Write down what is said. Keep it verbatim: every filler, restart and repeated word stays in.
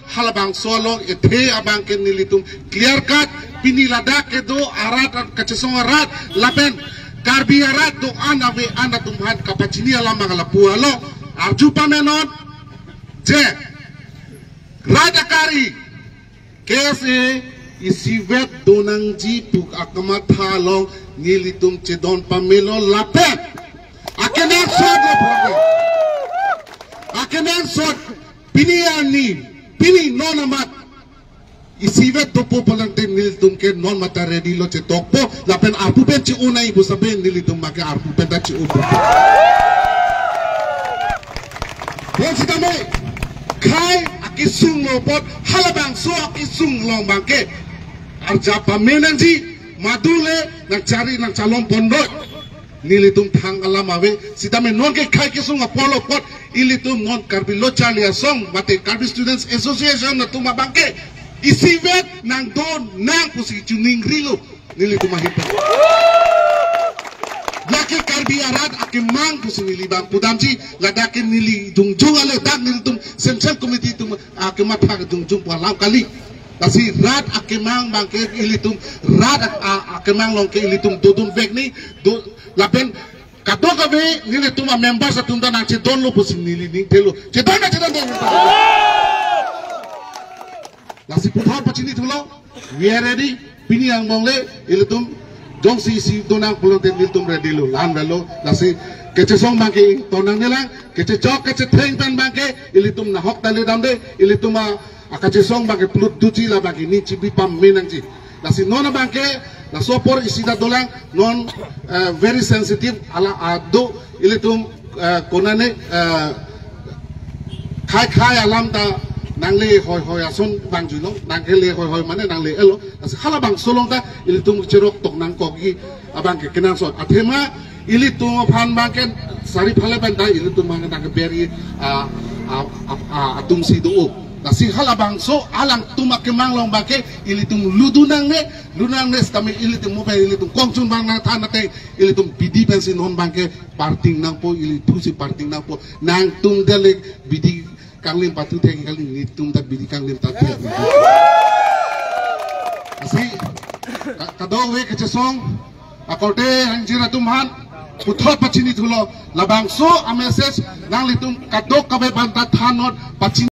Halabangso along ethe abang ke nelitum clear cut, pini ladak kedo arat, kachesong arat lapen Karbi arat do-an ave-an atum aphan kapachini alam abang lapu along arju pamenon je rat akari K S A isivet donangji pu akamatha along nelitum chedon pamelo lapen akenangsot lo problem. Akenangsot pini arni, pini non amat isivet dopo pulote nelitum ke non mata ready lo chetokpo lapen arpu pen che-o nai pu sabe nelitum make arpu pen ta che-opo. Bon sitame khei akesung lo apot halabangso akesung along abang ke arja pamenangji madule nangchari nangchalom pondoi. Nelitum thang alam ave, sitame non ke khei kesung apor lo apot, ilitum non Karbi Lo Charli Asong, mate Karbi Students Association atum abang ke, isivet nangdon nang pusi chuning rilo, nelitum ahin pen. Lake Karbi arat akemang pusi neli abang pudamji, ladak ke neli jongjong ale dak nelitum Central Committee atum akemang thak jongjong pu alam kali. Lasi rat akemang abang ke ilitum rat ak-, a-, akemang along ke ilitum dodun vek ni do lapen kadokave nelitum a-members atum ta nangchedon lo pusi neli ning thelo. Chedon na chedon dei. Lasi puthot pachini thulo. We are ready. Pini angbong le ilitum jongsi isi donang pulote nelitum ready lo. Lan velo. Lasi kachesong abang ke ingtonang nelang. Kachechok kachetheng pen abang ke ilitum nahok tali damde. Ilitum a akachesong abang ke plut duji la abang ke ning chibi pamenangji. Lasi non abang ke laso apor isi ta dolang non, eh, very sensitive ala ado ilitum, eh, konane, eh, khei khei alam ta nangle hoi hoi ason abang juno nangkele hoi hoi mane nangle-elo. Lasi halabangso along ta ilitum cherok tok nangkokji abang ke kenangsot. Athema ilitum aphan abang ke sari phale pen ta ilitum abang ke nangkeberi, ah, ah, ah, ah, atum si do. Lasi halabangso alangtum akemang along abang ke ilitum ludun nangne, ludun nangne sitame ilitum mo pen ilitum kongchun abang nangthan ateng ilitum bidi pensi non abang ke parting nangpo, ili thusi parting nangpo. Nangtum dele bidi kanglim pathu thek kali, nelitum ta bidi kanglim ta thek. Lasi ka-, kadokave kachesong akorte hangjir atum aphan puthot pachini thulo, labangso a-message nanglitum kadokave aphan ta thannon pachini